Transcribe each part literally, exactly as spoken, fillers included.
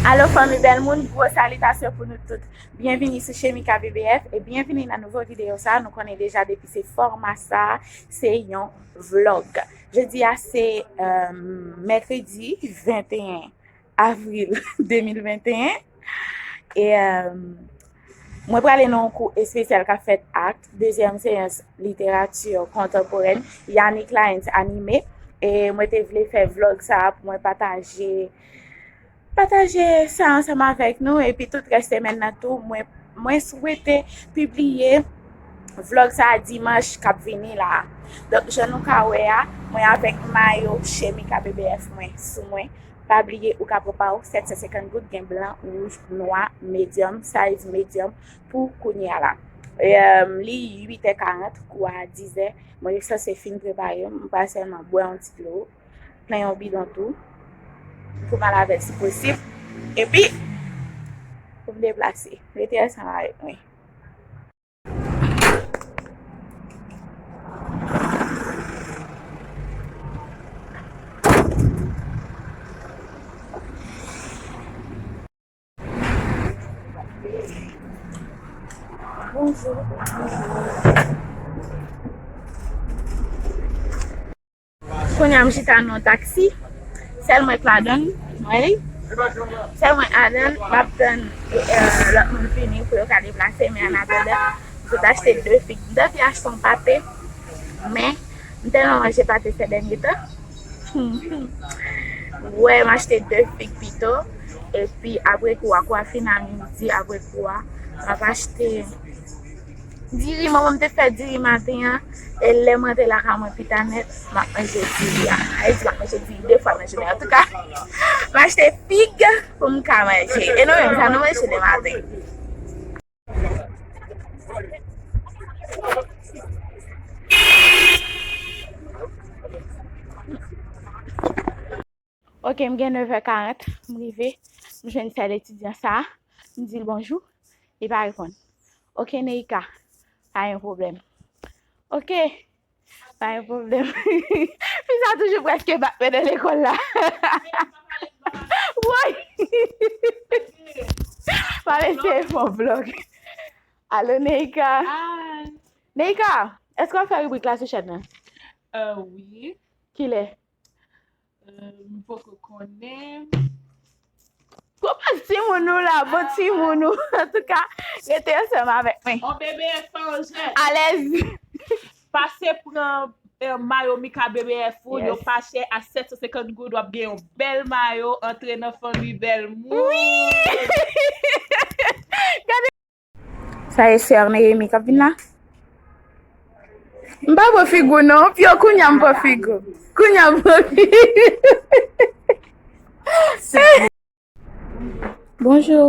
Alo fanmi bèl moun, gwo salitasyon pou nou tout. Byenvini sou Chemika B B F e byenvini nan nouvo videyo sa. Nou konnen deja depi se fòma sa, se yon vlòg. Jodi a se, euh, mèkredi venteyen avril de mil venteyen. E, euh, mwen prale nan yon kou espesyal k ap fèt ak dezyèm seyans literati kontanporèn Yannick Lyons anime. E mwen te vle fè vlòg sa a pou mwen pataje, pataje sa ansanm avèk nou. Epi tout rès semèn nan tou, mwen, mwen swete pibliye vlòg sa a dimanch k ap vini la a. Donk, jan nou ka wè a, mwen avèk mayo Chemika B B F mwen sou mwen. Pa bliye, ou ka pran pa w, sèt san senkant goud, gen blan, wouj, nwa, medium, size medium pou kounye a la. E, euh, li uit è karant, kou a dizè. Mwen sanse fin prepare m, m pral sèlman bwè yon ti dlo, plen yon bidon tou, pou m al avè l si posib. Epi, pou m deplase. Rete ansanm avèk mwen. Bonjou. Kounye a m chita nan yon taksi. Sèl mwen k ladan l, m wè li. Sèl mwen ladan l, m ap tann, e, e, lòt moun fini pou yo ka deplase, men annatandan, m sot achte de fig. M t anvi achte yon pate, men m tèlman manje pate sè dènye tan. Wè, m achte de fig pito. Epi apre kou a, kou a fin a midi, apre kou a, m ap achte diri. Manman m te fè diri maten an. E lè m rantre lakay mwen pita nèt, m ap manje diri a. Sa vle di m ap manje diri de fwa nan jounen. Antouka, m achte fig pou m ka manje. E nou menm, sa nou manje de maten? Ok, m gen nevè karant, m rive, m jwenn sèl etidyan sa a, m di l bonjou, li pa reponn. Ok, Neika, pa gen pwoblèm. Ok, pa gen pwoblèm. Fi sa toujou prèske bat mwen nan lekòl la. Woy! M ap eseye fè yon vlòg. Alo, Neika. Hi. Neika, èske w ap fè ribrik la sou chèn nan? Euh, wi. Kilè? Euh, m poko konnen. Bon, bon timoun ou la, bon timoun ou. Antouka, rete ansanm avèk mwen. On bebe pa yon jwèt. Alèz. Pase pran, euh, mayo Mika B B F ou, yo pa chè, a sèt san senkant goud, w ap gen yon bèl mayo, antre nan fanmi bèl moun. Wi! Gade. Sa e sè Neyemi k ap vin la? M pa pran figi w non, pyo kounya m pran figi w. Kounya m pran figi w. Bonjou.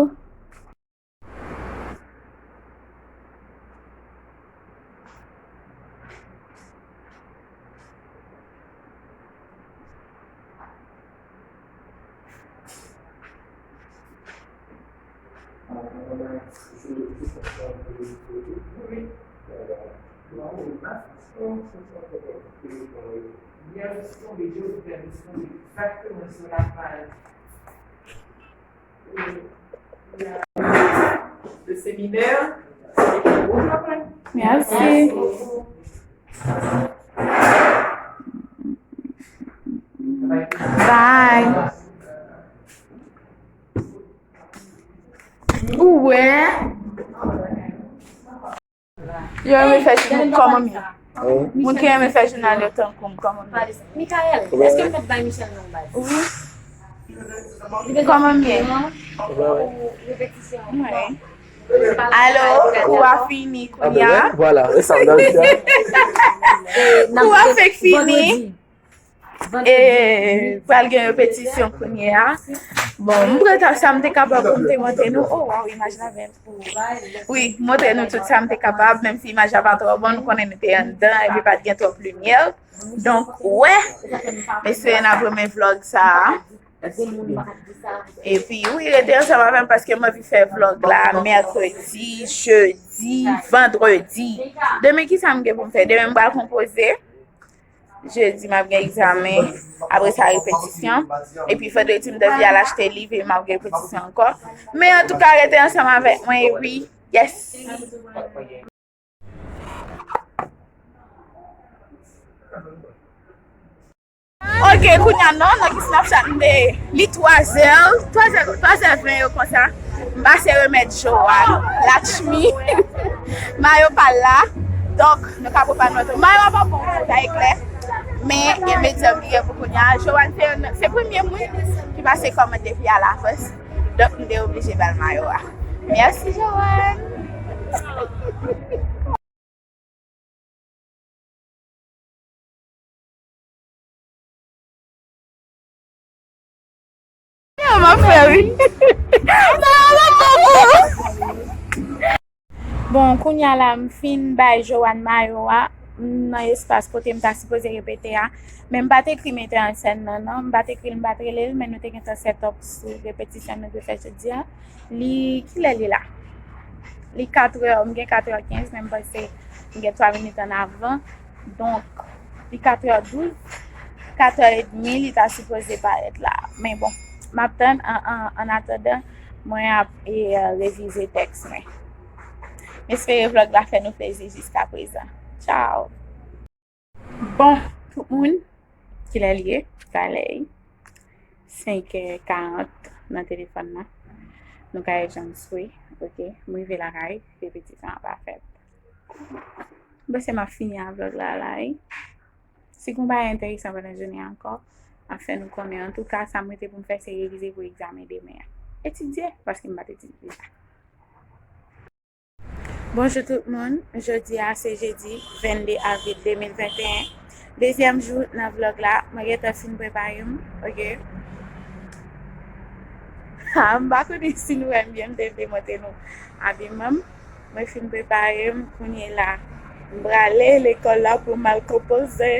Le séminaire. Merci. Bye. Ou wè? Yo renmen fè jounal kòman m ye? Moun ki renmen fè jounal yo tankou m, kòman m ye? Mikaèl, èske m mèt bay Michel non baz? Wi. Kòman m ye? Wi. Alo, kou a fini kounya. Kou a fèk fini. E pral gen repetisyon kounye a. Bon, m pran tan sa m te kapab pou m te montre nou. Oh, waw, imaj la bèl. Wi, montre nou tout sa m te kapab, menm si imaj la pa twò bon, nou konnen nou te anndan, epi pa t gen twòp limyè. Donk, wè, m espere n ap renmen vlòg sa a. Epi, wi, rete ansanm avè m paske m anvi fè vlòg la mèkredi, jedi, vandredi. Demen, ki sa m gen pou m fè? Demen, m pral konpoze. Jedi, m ap gen egzamen. Apre sa, repetisyon. Epi vandredi, m devye al achte liv e m ap gen repetisyon ankò. Men antouka, rete ansanm avèk mwen, epi, yes! Ok, kounye a non, nan ki Snapchat m te, li twazè, twazè, twazè ven yo konsa. M pase remèt Joanne, Lakshmi, mayo pa l la. Donk, nou ka prepare nou tou. Mayo a pa bon, sa e klè. Men, gen medyòm ki gen pou kounye a. Joanne se, se premye moun ki pase kòmande fi a Lafrans. Donk, m te oblije ba l mayo a. Mèsi, Joanne! Yo, m ap fè wi. Bon, kounye a la, m fin bay Joanne mayo a. M nan espas kote m ta sipoze repete a. Men m pa t ekri metè an sèn nan, non. M pa t ekri l, m pa t rele l, men nou te gentan set up sou repetisyon nou te fè jodi a. Li, kilè li la? Li katrè, m gen katrè kenz, men m panse m gen twa minit an avan. Donk, li katrè douz, katrè edmi, li ta sipoze parèt la. Men bon, m ap tann, an, an, an atandan, mwen ap, e, revize tèks mwen. M espere vlòg la fè nou plezi jiska prezan. Tchao! Bon, tout moun, kilè l ye? Talè, senkè karant nan telefòn nan. Nou ka ret jan n swe, ok? M rive lakay, repetisyon an pa fèt. M panse m ap fini a vlòg la, la, wi. Si gon bagay enteresan pandan jounen an ankò, m ap fè nou konnen. Antouka, sa m rete pou m fè, se revize pou egzamen demen an. Etidye, paske m pa t etidye deja. Bonjou tout moun, jodi a se jedi vennde avril de mil venteyen, dezyèm jou nan vlòg la, mwen gentan fin prepare m, ok. Ha, m pa konnen si nou wè m byen, m te vle montre nou abiman m. Mwen fin prepare m, kounye la, m prale lekòl la pou m al konpoze.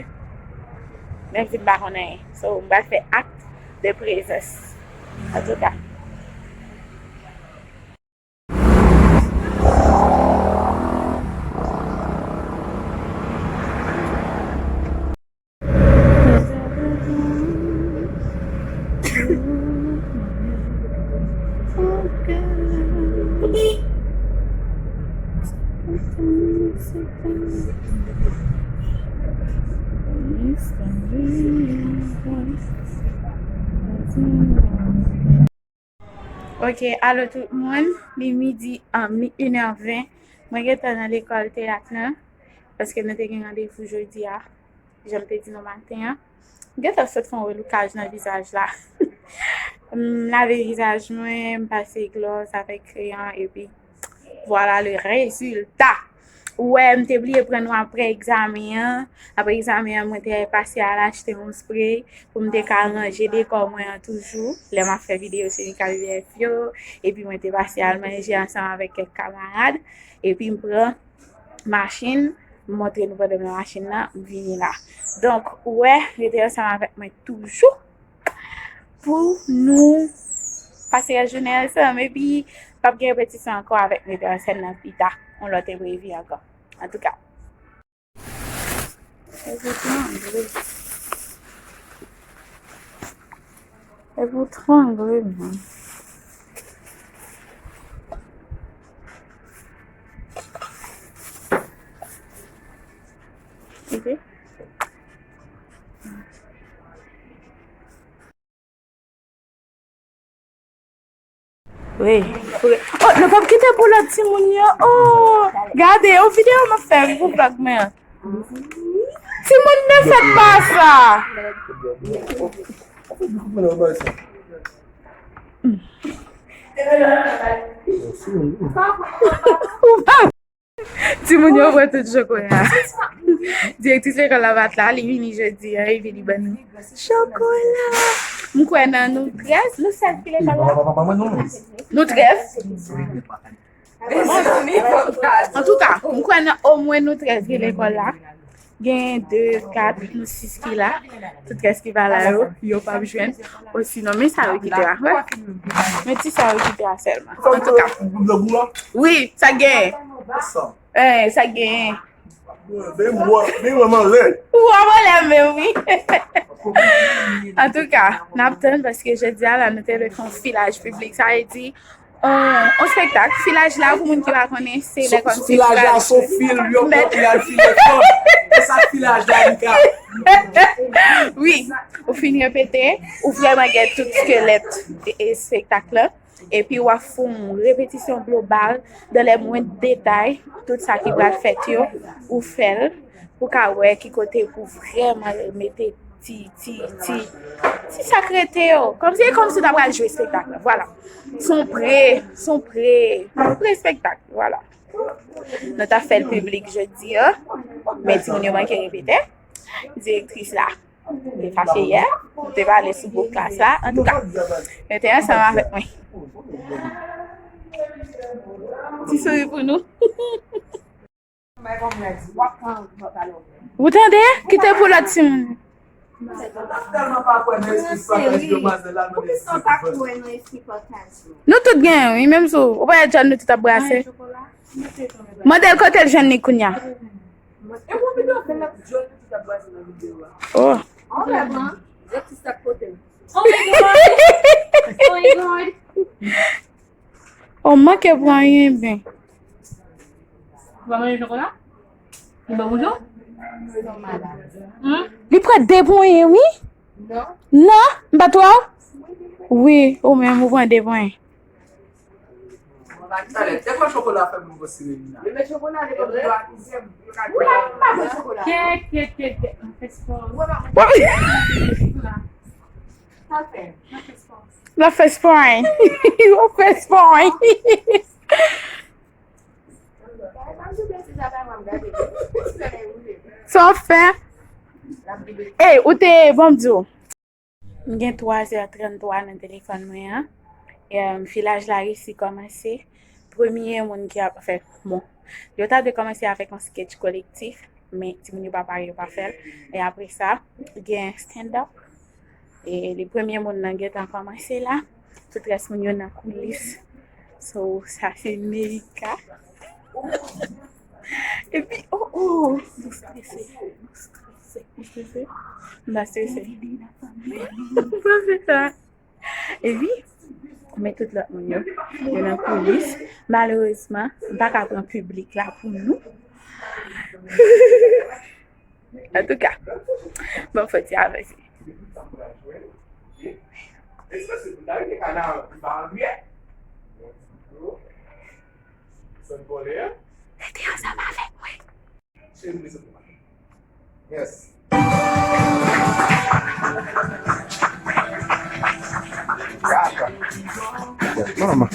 Men m fin pa konn anyen. So, m pral fè acte de présence. Antouka. Ok, alo tout moun, li midi, um, li inè ven. Mwen gentan nan lekòl teyat lan, paske nou te gen randevou jodi a, jan m te di nou maten an. M gentan sot fè yon reloukaj nan vizaj la. M lave vizaj mwen, m pase glòs avèk kreyon, epi vwala le rezilta. Ou wè, m te bliye pran nou apre egzamen an. Apre egzamen an, mwen te pase al achte yon spray pou m te ka ranje dekò mwen an toujou. Lè m ap fè videyo, se li k al vèf yo. Epi mwen te pase al manje ansanm avèk kèk kamarad. Epi m pran machin, m montre nou pandan m nan machin nan, m vini la. Donk, ou wè, rete ansanm avèk mwen toujou. Pou nou pase rès jounen ansanm. Epi, p ap gen repetisyon ankò avèk metè an sèn nan pita, yon lòt enprevi ankò. Antouka. E pou trangle. E pou trangle, man. Ok. Wi. Oh, nou p ap kite pou lòt timoun yo. Oh, gade, yon videyo m ap fè pou vlòg mwen an. Timoun, ne faites pas ça. Timoun yo pran tout chokola. Direktris lekòl la pa t la, li vini jodi a, epi li ban nou chokola. M kwè nan nou trèz, nou sèz ki lekòl la? Nou trèz. Antouka, m kwè nan omwen nou trèz ki lekòl la. Gen de, kat, nou sis ki la. Tout rès ki pa la yo, yo p ap jwenn. Osinon, men sa yo ki te la. Wè. Men ti sa yo ki te la sèlman. Antouka. Wi, sa genyen. Eh, sa genyen. Ou anlè menm, wi. Antouka, n ap tann paske jodi a la, nou te vle fè yon filaj piblik. Sa vle di, yon, yon spektak. Filaj la, pou moun ki pa konnen, se lè kòmsi filaj la, se yon fil, yo pran pou y al file fanm. Se sa k filaj la, Mika. Wi, ou fin repete, ou vrèman gen tout skelèt e, e spektak la. Epi w ap fè yon repetisyon global dans les moindres détails, tout sa ki pral fèt yo, ou fè l, pou ka wè ki kote pou vrèman mete ti, ti, ti, ti sa k rete yo. Kòmsi, e kòmsi w ta pral jwe espektak la. Vwala. Se yon pre, se yon pre, pre espektak. Vwala. Nou ta fè l piblik jodi a, men timoun yo manke repete. Direktris la. Te fache yè, nou te pale sou gwoup klas la. Antouka, yo te ansanm avèk mwen. Ti souri pou nou. Ou tande? Kite pou lòt timoun. Nou tout genyen, wi, menm si w pa wè John, nou tout ap brase. Mande l kote l jwenn li kounya. Oh. Oh my God. Oh my God. Oh, manke pran yon ben. Ou pa manje chokola? Ou pa manje? Hmm? Li pran de ponyen, wi. Non. Non, m pa twò. Wi, ou menm, ou pran de ponyen. Talè, te pran chokola fè moun gwo sireni la. Yo met chokola, yo met chokola. Kèt, kèt, kèt, kèt. Mwen fè spò. Sa fè. Mwen fè spò. Mwen fè spò. Mwen fè spò. Sa w fè? Ey, ou te, bon, m di w. M gen twa zè tranntwa nan telefòn mwen an. Em, filaj la resi kòmanse. Premye moun ki ap fè, bon, yo ta dwe kòmanse avèk yon sketch kolektif, men timoun yo pa pare, yo pa fè l. E apre sa, gen stand up. E li premye moun nan gentan kòmanse la. Tout rès moun yo nan koulis. So, sa se Neika. Epi, oh, oh, nou strese, nou strese, nou strese. M pa strese. M pa strese. Epi, men tout lòt moun yo, yo nan koulis. Malerezman, m pa ka pran piblik la pou nou. Antouka, bon, fò ti avanse. Rete ansanm avèk mwen. Yes. Mama.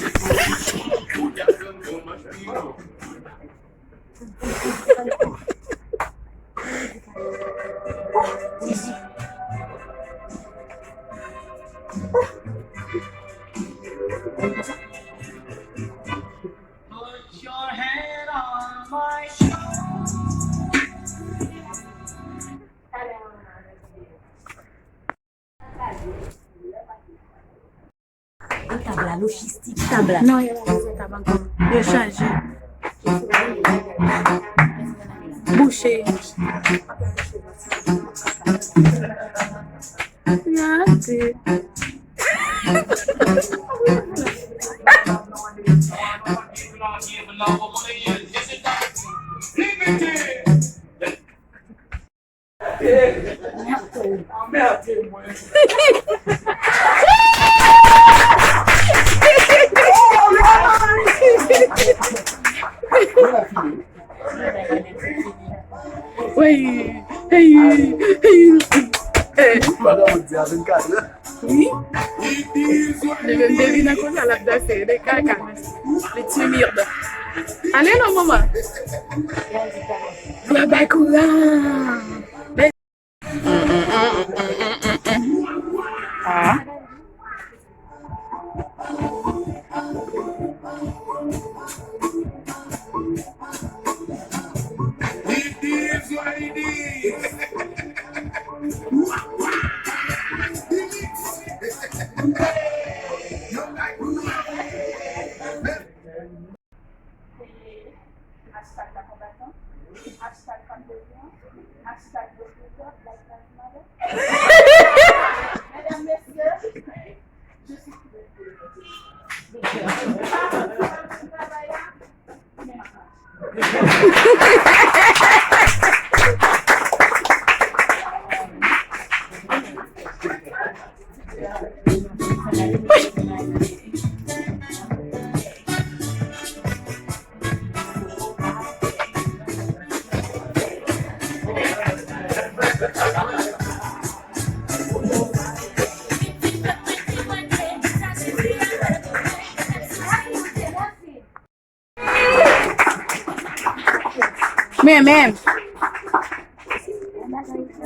Put your hand on my shoulder. An tab la, lojistik tab la. Non, yo pa bezwen tab ankò. Yo chanje. Bouche. Gade. Anmède mwen. Wi, wi, wi. Madanm ou di a vennkat è. Wi. Li menm depi nan konsa l ap danse, li kaka. Li timid. Ale non, manman. Dwe bay kouraj. Ah. It is what it is. Yo like. Hashtag la konbatan. Hashtag pa Mesye, je suis Men, men.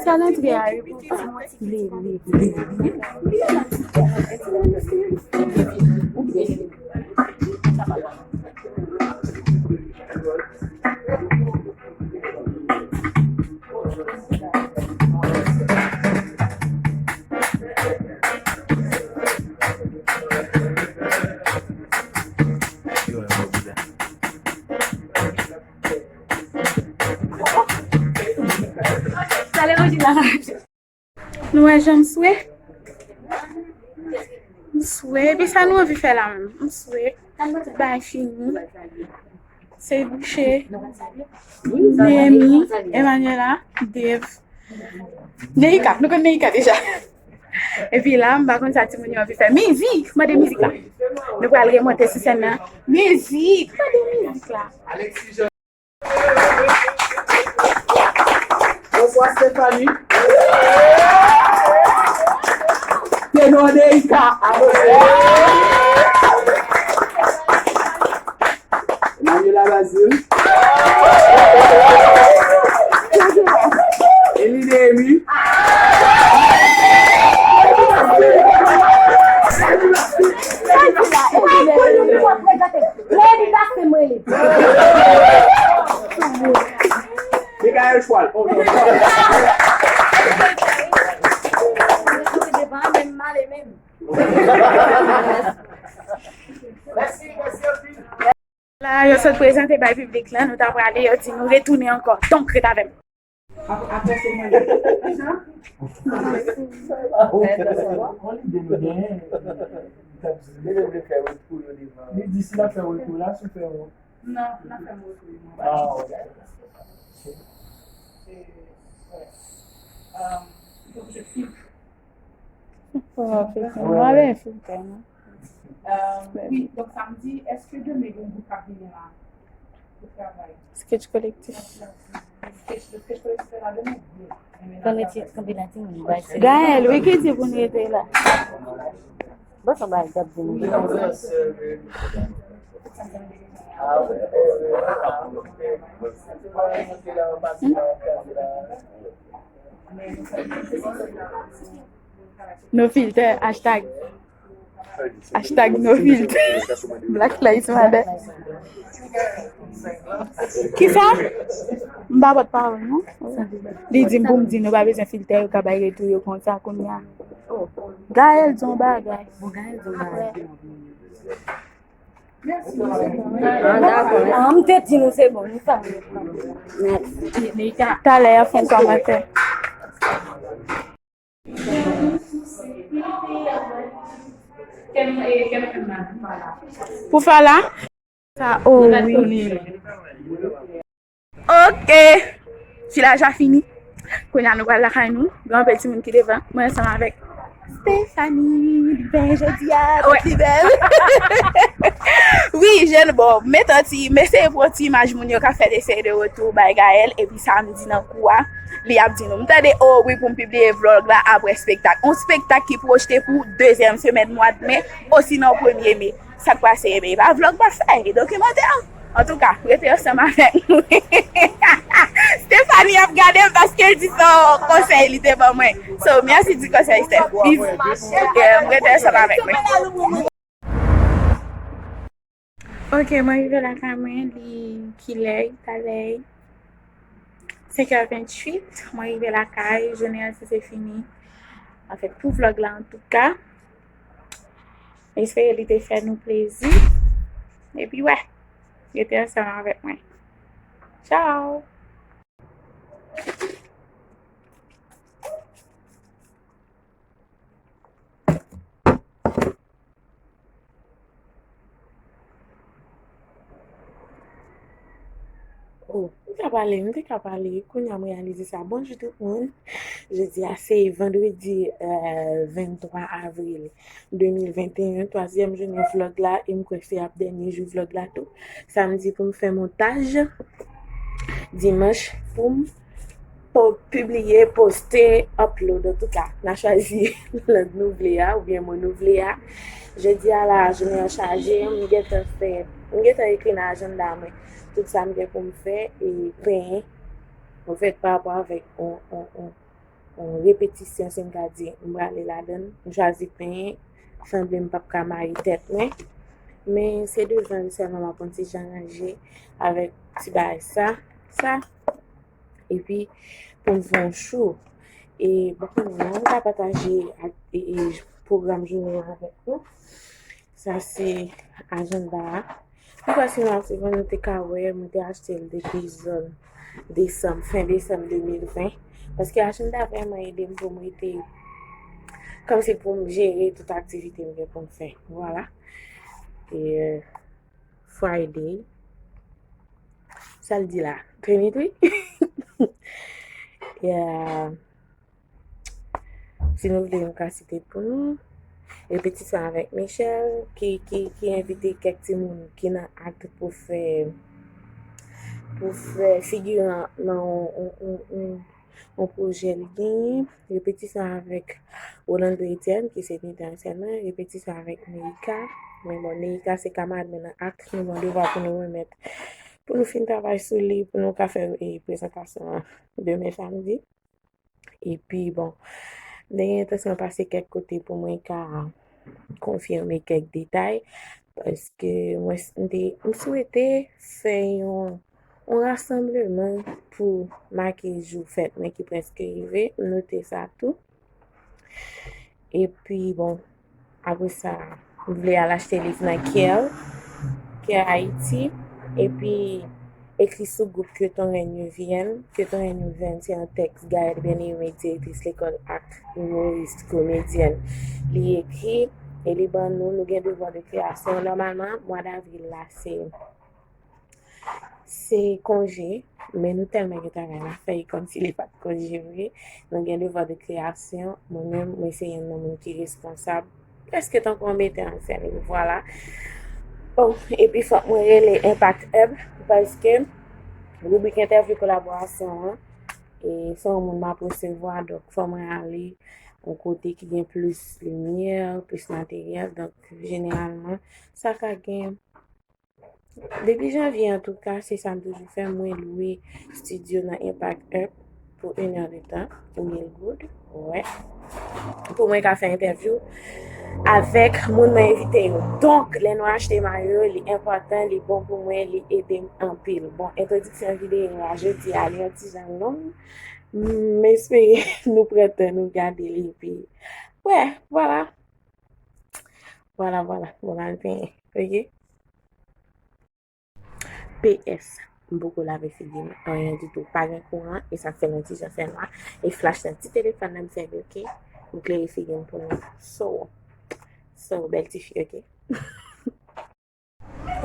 Sa l antre a, wi. Nou wè jan m swe? M swe. Epi sa nou anvi fè la menm? M swe. Tout bagay fini. Se bouche. Neyemi, Emmanuela, Dave. Neika, nou konn Neika deja. Epi la, m pa konn sa timoun yo anvi fè. Mizik! Mande mizik la. Nou pral remonte sou sèn nan. Mizik! Mande mizik la. Bonswa, Stéphanie. Tenor Neika. Manuela Bazil. Elie Nehemy. Michael Choual. Oh, non. La, yo sot prezante bay piblik la, nou ta prale, yo di nou retounen ankò. Donk, ret avè m. Ap-, apre se mwen. Jan? Yon lide nou genyen. Li di si l ap fè retou la, si w fè retou. Non, n ap fè retou. Ah, ok. Se, wè. Euh, fòk je filtre. Fòk filtre. Mwen avè filtre, non? Euh, wi, donk sa m di, èske demen gen yon gwoup k ap vini la pou travay? Sketch kolektif. Sketch, sketch kolektif la demen? Wi. Konbyen ti, konbyen ti moun bay se Gaël, wi, ki di pou n rete la. Bon, sa bay gad di nou. Hmm? No filter, hashtag. Hashtag no filter. Black Lives Matter. Kisa? M pa pòt pawòl, non. Li di m pou m di nou pa bezwen filtè, yo ka bay retou yo konsa kounye a. Gaël di yon bagay. Bon, Gaël di yon bagay. Ah, dakò. Ah, m te di nou se bon, nou sa. Mèsi. Talè y ap fè yon kòmantè. Pou fè la? Sa, oh wi. Ok. Filaj la fini. Kounye a nou pral lakay nou. Gen anpil timoun ki devan. Mwen ansanm avèk Stéphanie, li bèl jodi a, tèt li bèl. Wi, jèn, bon, m te ti, m eseye pran ti imaj moun yo k ap fè desè de retou bay Gaël, epi sa m di nan kou a, li ap di nou. M tande, oh wi, pou m pibliye vlòg la apre spektak. Yon spektak ki pwojte pou dezyèm semèn mwa d me, osinon premye me. Sa k pase, ebyen, e pa vlòg m ap fè, e dokimantè. Antouka, rete ansanm avèk nou. Stephanie ap gade m paske l di se yon konsèy li te ban mwen. So, mèsi di konsèy, Steph. Bis, yeah, rete ansanm avèk mwen. Ok, mwen rive lakay mwen, li kilè, talè. Senk è ventuit, mwen rive lakay, jounen an se fini. Anfèt, pou vlòg la, antouka, m espere li te fè nou plezi. Epi, wè, rete ansanm avèk mwen. Tchao! Oh, m ka pale, m te ka pale, kounye a m reyalize sa. Bonjou tout moun. Jodi a se vandredi, euh, venntwa avril de mil venteyen, twazyèm jounen vlòg la, e m kwè se ap dènye jou vlòg la tou. Samdi pou m fè montaj, dimanch pou m po-, pibliye, poste, upload. Antouka, n a chwazi lang nou vle a, oubyen mo nou vle a. Jodi a la, jounen an chaje, m gentan fè, m gentan ekri nan ajanda mwen tout sa m gen pou m fè, e penyen, anfèt, pa rapò avèk on, on, on, on repetisyon, si m ka di, m prale ladan l, m chwazi penyen, sanble m p ap ka mare tèt mwen, men se devan li sèlman m ap on ti jan ranje avèk ti bagay sa, sa, epi pou m fè on chou. E bon, kounye a, m ka pataje ak, e, e, pwogram jounen an avèk nou. Sa se ajanda a. M kwè si nou al swiv mwen, nou te ka wè, mwen te achte l depi zòn desanm, fen desanm de mil ven. Paske ajanda vrèman ede m pou m rete, kòmsi pou m jere tout aktivite m gen pou m fè. Vwala. E, euh, Friday. Sa l di la? Trinit, wi. Yeah. Si nou vle, nou ka site pou nou. Repetisyon avèk Michel, ki, ki, ki envite kèk timoun ki nan act pou fè, pou fè figiran nan yon, yon, yon, yon, yon pwojè li genyen. Repetisyon avèk Rolando Etienne, ki se metè an sèn mwen. Repetisyon avèk Meika. Men bon, Meika se kamarad mwen nan act. Nou gen devwa pou nou remèt, pou nou fin travay sou li, pou nou ka fè, e, prezantasyon an demen samdi. Epi, bon, m te gen entansyon pase kèk kote pou mwen ka konfime kèk detay, paske mwen s-, m te, m swete fè yon, yon rasanbleman pou make jou fèt mwen ki prèske rive. M note sa tou. Epi, bon, apre sa, m vle al achte liv nan Care, Care Haiti, epi ekri sou gwoup Que ton règne vienne. Que ton règne vienne, se yon tèks Gaëlle Bien-Aimé, direktris lekòl act, imorist, komedyèn, li ekri e li ban nou, nou gen devwa de kreyasyon. Nòmalman, mwa davril la, se se konje, men nou tèlman gen travay n ap fè, e kòmsi li pa t konje vre. Nou gen devwa de kreyasyon. Mwen menm, mwen se youn nan moun ki responsab, prèske tankou yon metè an sèn, vwala. Bon, epi fòk mwen rele Impact Hub, paske ribrik entèvyou kolaborasyon an, e se yon moun m ap resevwa, donk fò mwen ale yon kote ki gen plis limyè, plis materyèl, donk jeneralman, sa ka gen Depi janvye, antouka, se sa m toujou fè. Mwen lwe estidyo nan Impact Hub pou inè de tan, pou mil goud. Wè. Pou mwen ka fè entèvyou avèk moun mwen envite yo. Donk, lè nou achte mayo, li enpòtan, li bon pou mwen, li ede m anpil. Bon, entwodiksyon videyo a jodi a, li yon ti jan long. M espere nou pran tan nou gade li, epi, wè, vwala. Vwala, vwala. Bon, m al penyen. Oke? P S, m poko lave figi m, anyen ditou. Pa gen kouran, e sa fè yon ti jan fè nwa. E flach nan ti telefòn nan m sèvi, oke? M klere figi m pou nou. So, so, bèl ti fi, oke?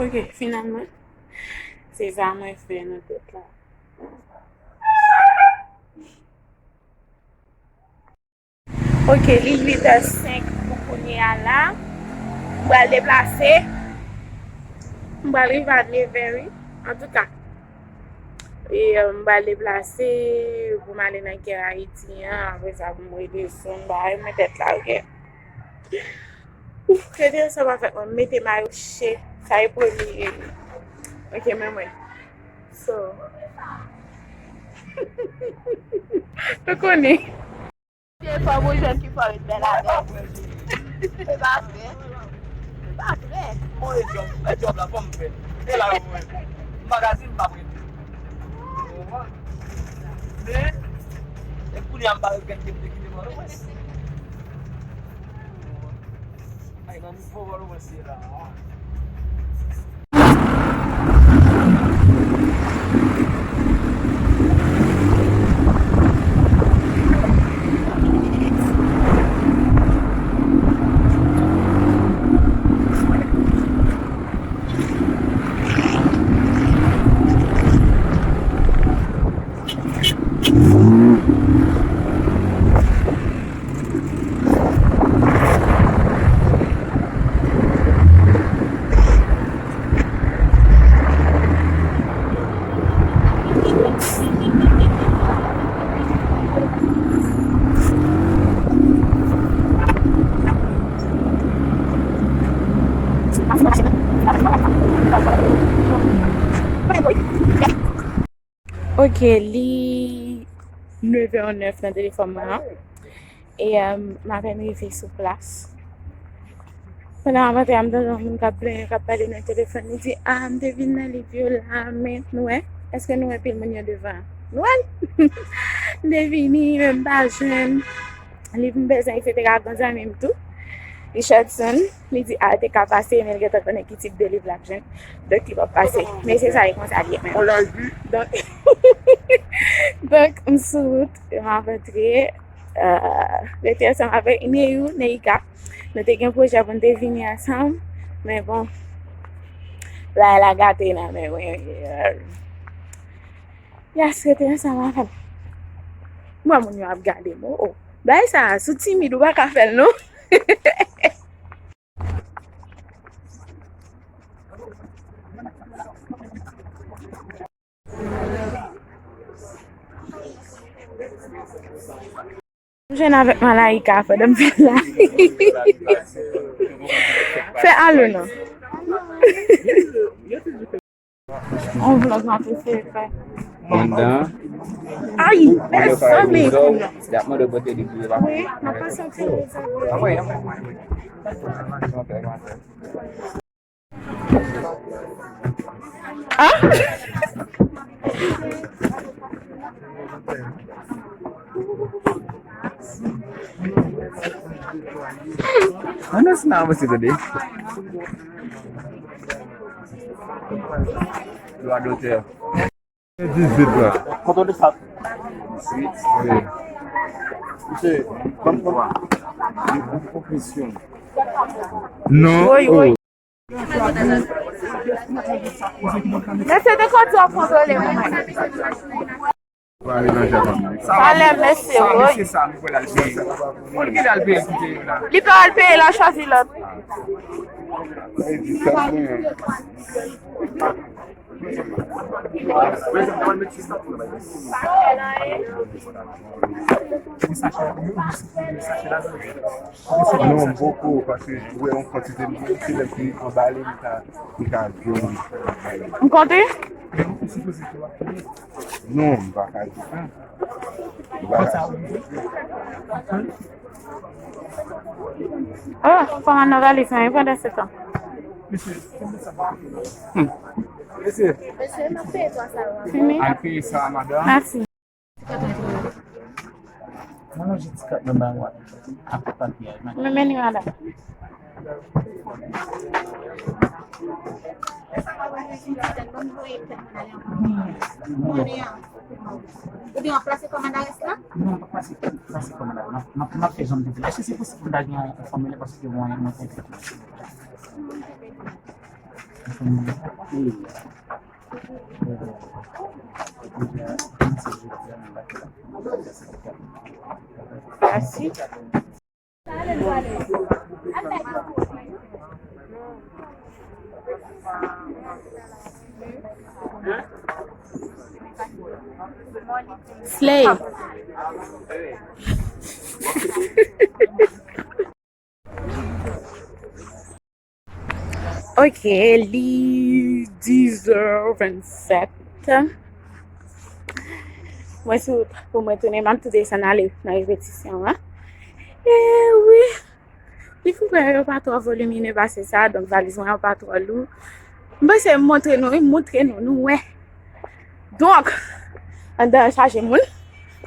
Oke, finalman, se sa mwen fè nan tèt la. Oke, li uit è senk pou kounye a la. M pral deplase. M pral rive a nevè, wi. Antouka, e, euh, m pral deplase pou m ale nan Care Haiti an. Apre sa, pou m redesann, bagay mwen tèt la, oke? Ouf, rete ansanm avèk mwen, m mete mayo che. Sa e premye. Oke, men mwen. So. Nou konnen. Se fanm ou jèn ki fò ret bèl avè. Se pa vre. Se pa vre. Mwen e djòb, e djòb la fò m fè. E la yo mwen. Magazin m pa prete. Men, e kounye a m pa regrèt ke m te kite Pòtoprens. Ay, nan nivo Pòtoprens ye la. Ok, li nevè nèf nan telefòn mwen an. E, um, m apèn rive sou plas. Pandan m ap antre a, m tande yon moun k ap plenyen, k ap pale nan telefòn. Li di, "Ah, m te vin nan liv yo la, men nou wè, èske nou wè pil moun yo devan an?" Nou wè l? M te vini, men m pa jwenn liv m bezwen, etsetera. Granzanmi m tou, Richardson, li di, "Ah, te ka pase, men l gentan konnen ki tip de liv l ap jwenn. Donk, li p ap pase." Men se sa, e konsa l ye menm. Donk, donk, m sou wout, m ap antre. Ah, rete ansanm avèk Neyou, Neika. Nou te gen pwojè pou n te vini ansanm, men bon, bagay la gate nan men mwen. Yas, rete ansanm avè m. M wè moun yo ap gade m, oh, oh. Bagay sa a, si w timid, ou pa ka fè l, non. M jwenn avèk Malaika pandan m fè la. Fè alo non. On vlog m ap eseye fè. Pandan. Ay, mezanmi. Y ap mande w pote li pou yo pa. Wi, m ap pase yon ti rezon. Ah! An nou siman avanse tande. Dwa dotè. Dizuit la. Kontan de sa. Wi. Misye, ban m pran. Li pran konplisyon. Non. Woy, woy. Mesye, de kote w ap kontwole mwen? Talè, mesye, woy. Li pa al peye, l a chwazi lòt. Non, m poko, paske m wè yon kantite moun, se lè m fin anbale, m ka, m ka jwenn. M konte? Non, m pa ka di sa. M pa ka di sa. Ah, kòman nan valiz mwen, pandan se tan? Hmm. Mesye. Mesye, m ap peye twa sa yo. Fini? Al peye sa, madanm. Mèsi. Mwen lonje ti kat nan ba w ak papye a, madanm. Mwen mennen madanm. Ou di w ap plase kòmanda rès la? Non, m pa plase, plase kòmanda. M ap, m ap, m ap fè jan m te di l. Èske se posib pou m ta gen yon fòmilè paske mwen, mwen te. Asi. Slay. Ok, li dizè vennsèt. Mwen sou wout pou mwen tounen, m ap tou desann ale nan repetisyon an. E wi, li fin prè yo pa twò volimine pase sa, donk valiz mwen yo pa twò lou. M panse m montre nou, wi, m montre nou, nou wè. Donk, anndan an chaje moun,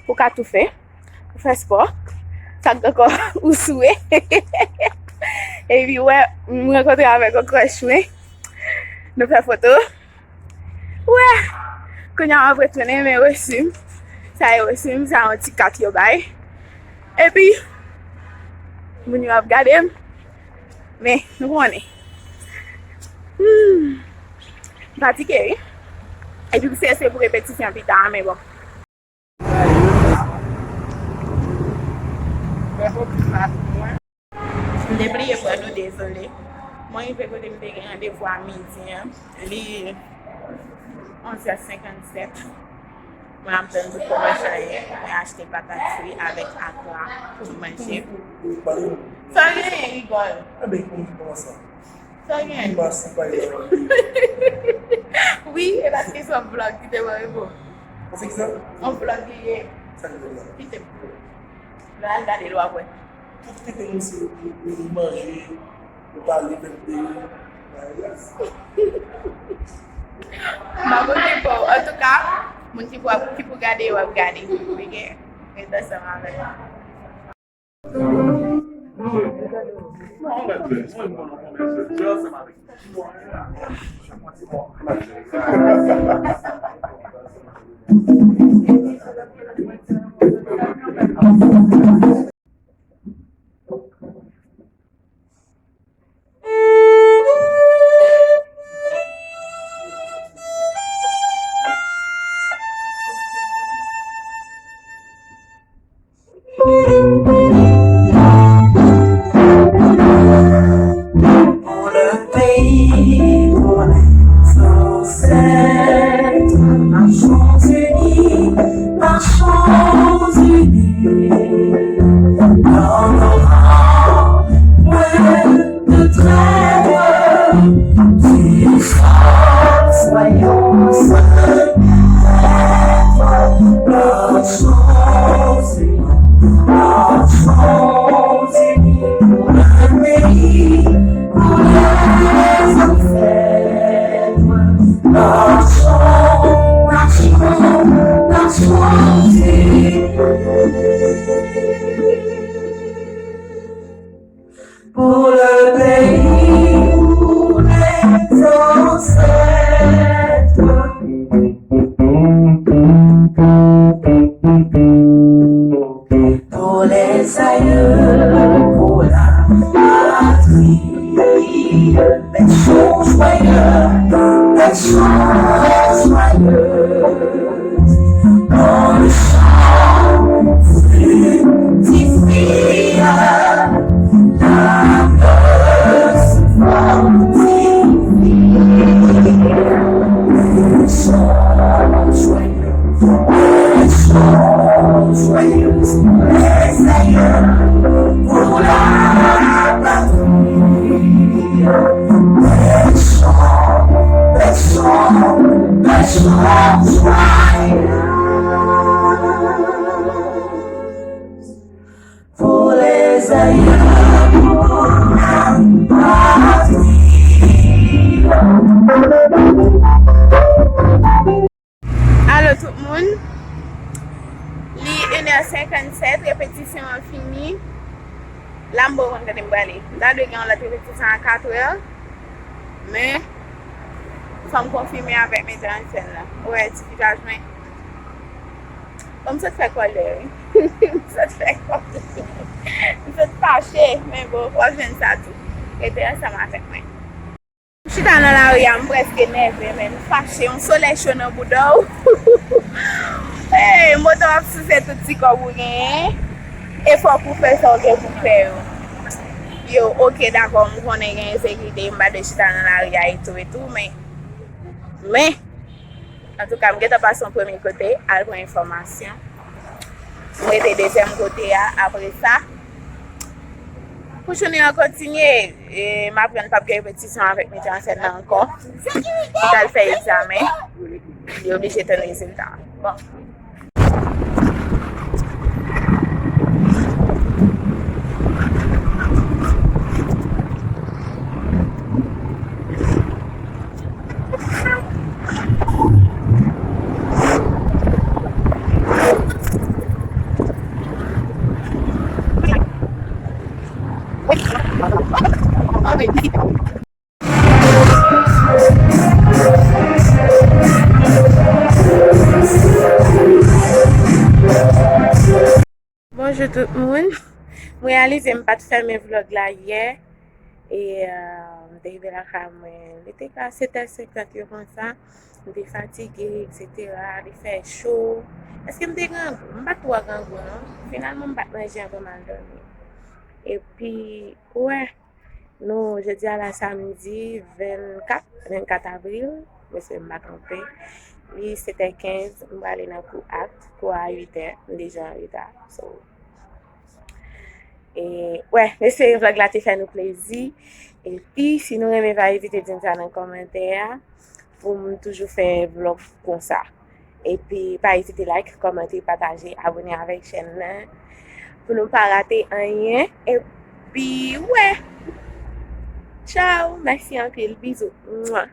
ou ka toufe, ou fè spò, sa k ankò ou swe. Epi, wè, m rankontre avèk yon crush mwen. Nou fè foto. Wè, kounye a m ap retounen, men resi m. Sa e resi m, sa yon ti kat yo bay. Epi, moun yo ap gade m. Men, nou konnen. Hmm. M fatige, wi. Epi, se, se pou repetisyon pita, men bon. M te bliye pran nou, dezole. Mwen rive kote m te gen randevou a midi an. Li onzè senkannsèt. Mwen ap tann pou kòmanse anyen. Mwen achte patat fri avèk akra pou m manje. Sa genyen, rigòl. Enben, kòman sa? Sa gen. Wi, e paske se yon vlog ki te mare bon. Ou fikse? Yon vlog li ye. Sa ki vlog la? Kite m. Lè al gade l w ap wè. Tout kote nou se pou nou manje, nou pale, fè videyo. M ap okipe w. Antouka, moun ki pou, ki pou gade yo ap gade. Oke? Ret ansanm avè m. Pour le pays, pour les ancêtres, marchons unis, marchons unis. Dans nos rangs, point de trêve, du sang, soyons solidaires. Marchons unis, marchons unis pour le pays, pour les ancêtres. Marchons, marchons, marchons unis. Pour le pays, pour les ancêtres. Pour les aïeux, pour la patrie. Des chants joyeux, des chants joyeux. Dans le chant fructifié, la fleur se fortifie. Des chants joyeux, des chants joyeux, les aïeux pour la patrie. Des chants, des chants, des chants joyeux. Pour les aïeux, pour la patrie. Alo tout moun. Li enè senkannsèt, repetisyon an fini. La m poko konn kote m prale. M ta dwe gen yon lòt repetisyon a katrè. Men, fò m konfime avèk metè an sèn nan. Ou wè ti visaj mwen. Bon, m sot fè kòlè, wi. M sot fè kòlè. M sot fache, men bon, w ap jwenn sa tou. Rete ansanm avèk mwen. M chita nan lari a, m prèske nève, men m fache. Yon solèy cho nan bouda w. Hey, moto ap souse tout ti kòb ou genyen. E fòk ou fè sa w gen pou fè yo. Yo, oke, dakò, m konnen gen ensekirite, m pa dwe chita nan lari a etou, etou, men, men, antouka, m gentan pase yon premye kote, al pran enfòmasyon. M rete dezyèm kote a, apre sa, pou jounen an kontinye, e, m aprann p ap gen repetisyon avèk metè an sèn nan ankò. Li t al fè egzamen, li oblije tann rezilta a. Bon. Bonjou tout moun. M reyalize m pa t fèmen vlòg la yè. E, euh, m te rive lakay mwen, li te ka sèt è senkant yo konsa. M te fatige, etsetera. Li fè cho. Èske m te grangou? M pa t twò grangou, non. Finalman, m pa t manje anvan m al dòmi. Epi, wè, nou, jodi a la samdi vennkat, vennkat avril, mesye m pa twonpe. Li sèt è kenz, m prale nan kou akt, kou a uit è, m deja an reta. So, E, wè, m espere vlòg la te fè nou plezi. Epi, si nou renmen, pa ezite di m sa nan kòmantè a, pou m toujou fè vlòg konsa. Epi, pa ezite like, kòmante, pataje, abòne avèk chèn nan, pou nou pa rate anyen. Epi, wè! Tchao! Mèsi anpil. Bizou! Mwa!